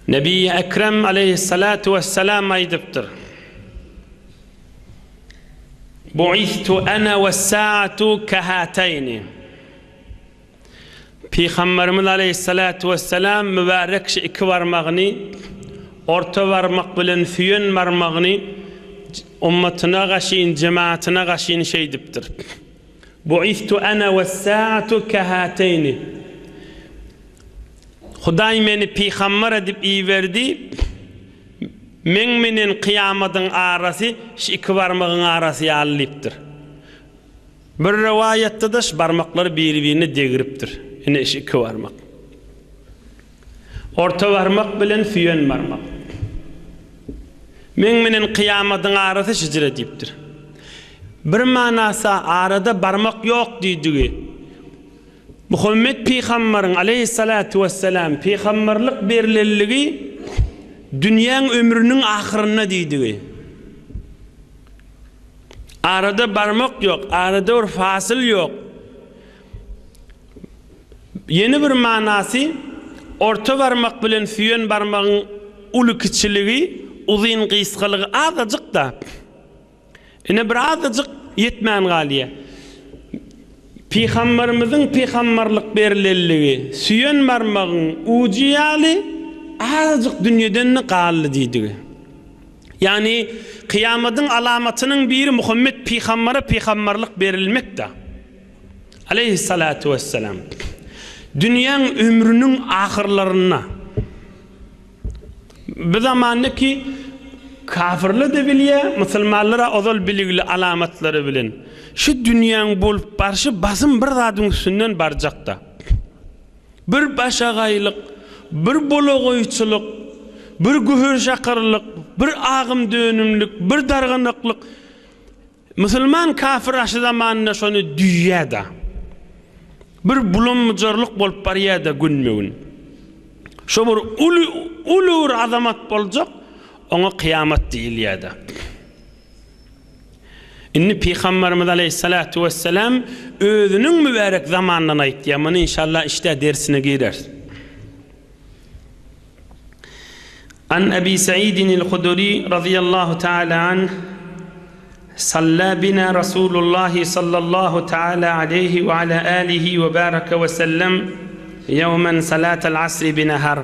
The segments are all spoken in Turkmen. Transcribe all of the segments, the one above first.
Nebi Ekrem aleýhissalatu wessalam aýdypdyr. Buistu ana wes-saatu kahataýni. Pygamberimiz aleýhissalatu wessalam mübärek şu iki barmagyny orta barmak bilen süýen barmagyny ummatyna gaşyn, jemaatyna gaşyn şeýdipdir. Buistu ana wes-saatu kahataýni. Hudaý meni pygamber edip iberdi, meň menen kyýamadyň arasy şu iki barmagyň arasy ýaly diýipdir. Bir rowaýatda-da şu barmaklary biri-birine degripdir. Ine şu iki barmak. Orta barmak bilen süýen barmak. Meň menen kyýamadyň arasy şijire diýipdir. Bir manasy arada barmak ýok diýdigi. Muhammet pygambaryň, aleýhissalatu wessalam, pygambarlyk berlenligi dünýäň ömrüniň ahyrynda diýdigi. Arada barmak ýok, arada bir fasyl ýok. Ýene bir manasy, orta barmak bilen süýen barmagyň uly-kiçiligi, uzyn-gysgalygy azajyk-da. Ine bir azajyk ýetmän galýar. Pygamberimiziň pygamberlik berilelligi süýen barmagyň ujy ýaly azajyk dünýeden-de galdy diýdigi. Ýagny kyýamadyň alamatynyň biri Muhammet pygambere pygamberlik berilmekda. Aleýhissalatu wessalam. Dünýäň ömrüniň ahyrlarynda. Bu zamanda ki kafirler-de bilýär, musulmanlar-a ozal biligli alamatlary bilen. Şu dünýäň bolup barşy basym bir zadyň üstünden barjakda. Bir başagaýlyk, bir bolagoýçylyk, bir gühür-şakyrlyk, bir agym-dönümlik, bir darganaklyk. Musulman kafir aşy zamanynda şony düýýä-da. Bir bulam-bujarlyk bolup barýa-da günbe-gün. Şo bir uly, uly bir azamat boljak, oňa kyýamat diýilýä-de. Indi Pygamberimiz aleýhissalatu wessalam özüniň mübärek zamanyndan aýtýar. Muny inşallah işdä dersine gireris. An Ebi Saidinil Hudri razyýallahu taala anh, Salla bina Rasulullahi sallallahu taala aleýhi we ala alihi we baraka we sellem ýewmen salatal asri binahar.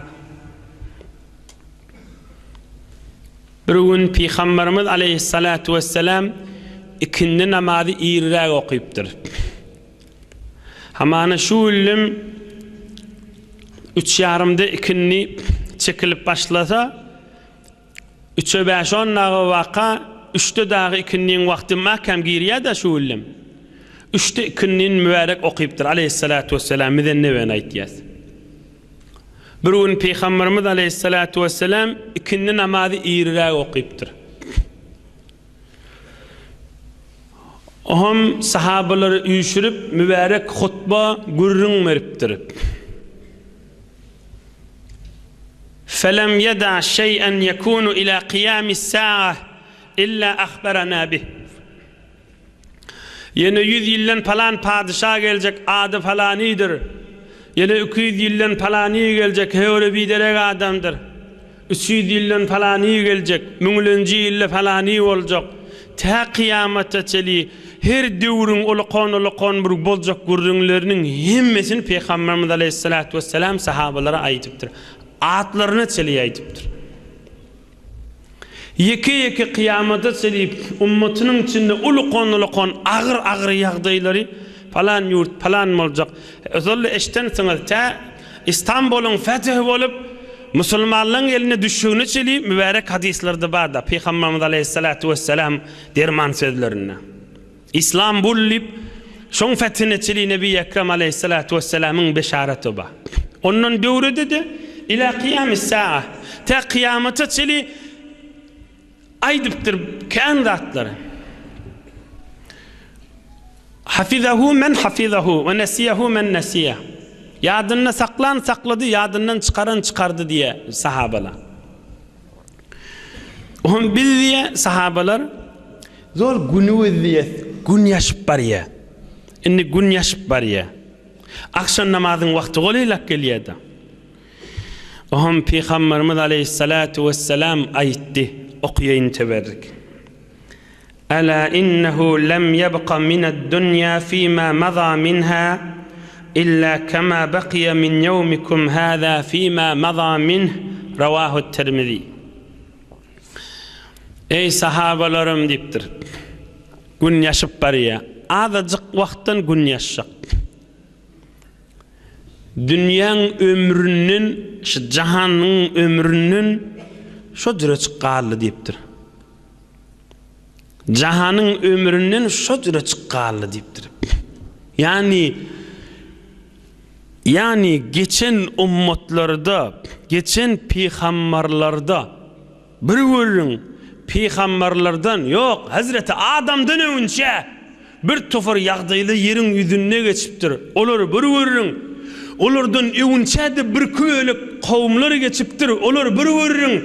Bir gün Pygamberimiz aleýhissalatu wessalam ikindi namazy irräk okypdyr. Hamana şu güllüm üç ýarymda ikindi çekilip başlasa, üçe bäş-on dagy waka, üçde dagy ikindiň wagty mäkäm girýär-dä şu güllüm. Üçde ikindini mübärek okypdyr, aleýhissalatu wessalam, bize nebeni aýtýas. Bir gün Pygamberimiz aleýhissalatu wessalam ikindi namazy irräk okypdyr. Ohm sahabalary üýşürip, mübärek hutba, gürrüň beripdir. Felem yeda şey'en yekunu ila kiyamis-sa'a illa ahberana bih. Ýene ýüz ýyldan palan padyşa geljek, ady palanydyr. Ýene 200 ýyldan palany geljek, höwre biderek adamdyr. 300 ýyldan palany geljek, müňlenji ýylda palany boljak. Tä kyýamata çeli her döwrüň ulakan-ulakan bir boljak gürrüňleriniň hemmesini Pygamberimiz aleýhissalatu wessalam sahabalara aýdypdyr. Atlaryna çeli aýdypdyr. Ýeke-ýeke kyýamata çenli ummatynyň içinde ulukan-ulukan agyr-agyr ýagdaýlary palan ýurt palan boljak. Ozal-da eşdensiňiz, tä Istanbulyň fetih bolup, musulmanlaryň eline düşjegine çenli mübärek hadyslarda bar-da, Pygamberimiz aleýhissalatu wessalam derman sözlerinde. Islambul diýip, şoň fethine çili Nebi Ekrem aleýhissalatu wessalamyň beşaraty bar. Ondan döwrede-de ila kyýamis-sa'a, tä kyýamata çili aýdypdyr kän zatlary. Hafizahu men hafizahu we nesiyahu men nesiya. Ýadynda saklan saklady, ýadyndan çykaran çykardy diýýär sahabalar. Ohm biz diýýär sahabalar Zol güni gözleýäs, gün ýaşyp barýa. Indi gün ýaşyp barýa. Agşam namazyň wagty golaýlap gelýä-de. Oňam Pygamberimiz aleýhissalatu wessalam aýtdy, okaýaýyn teberrik. Ela innehu lem ýebka mined-dunýa fima maza minha illa kema bakiýe min ýewmikum haza fima maza minh Rawahu-Tirmizi. Eý sahabalarym diýipdir. Gün ýaşyp barýar. Azajyk wagtdan gün ýaşjak. Dünýäň ömründen, şu jahanyň ömründen şo jüreçik galdy diýipdir. Jahanyň ömründen şo jüreçik galdy diýipdir. Ýagny, ýagny geçen ummatlarda, geçen pygambarlarda Bir gürrüň, pygamberlerden, ýok, hezreti Adamdan öňünçä bir topar ýagdaýlar ýeriň ýüzünde geçipdir. Olar bir gürrüň. Olardan öňünçä-de birki bölek kowumlar geçipdir. Olar bir gürrüň.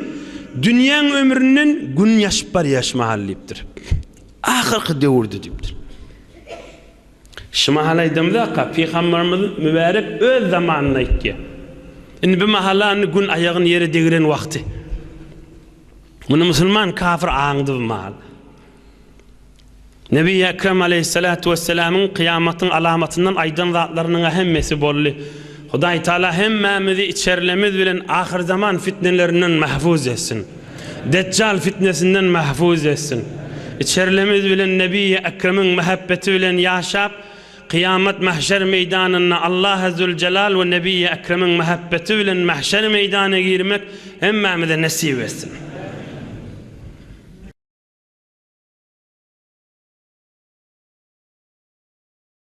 Dünýäň ömründen gün ýaşyp barýar şu mahal diýipdir. Ahyrky döwürde diýipdir. Şu mahal aýdamzaka, Pygamberimiz mübärek öz zamanynda aýtýar. Indi bu mahala indi gün aýagyny ýere degiren wagty. Muny musulman kafir aňdy bu mahal. Nebi Ekrem aleýhissalatu wesselamyň kyýamatyň alamatyndan aýdan zatlarynyň hemmesi boldy. Hudaý Taala hemmämizi içerlemiz bilen ahyrzaman fitnelerinden mahfuz etsin. Deçjal fitnesinden mahfuz etsin. Içerlemiz bilen Nebiýi Ekremiň mähebbeti bilen ýaşap, kyýamat mahşer meýdanynda Allahy Züljelal we Nebiýi Ekremiň mähebbeti bilen mahşer meýdana girmek hemmämize nesip etsin.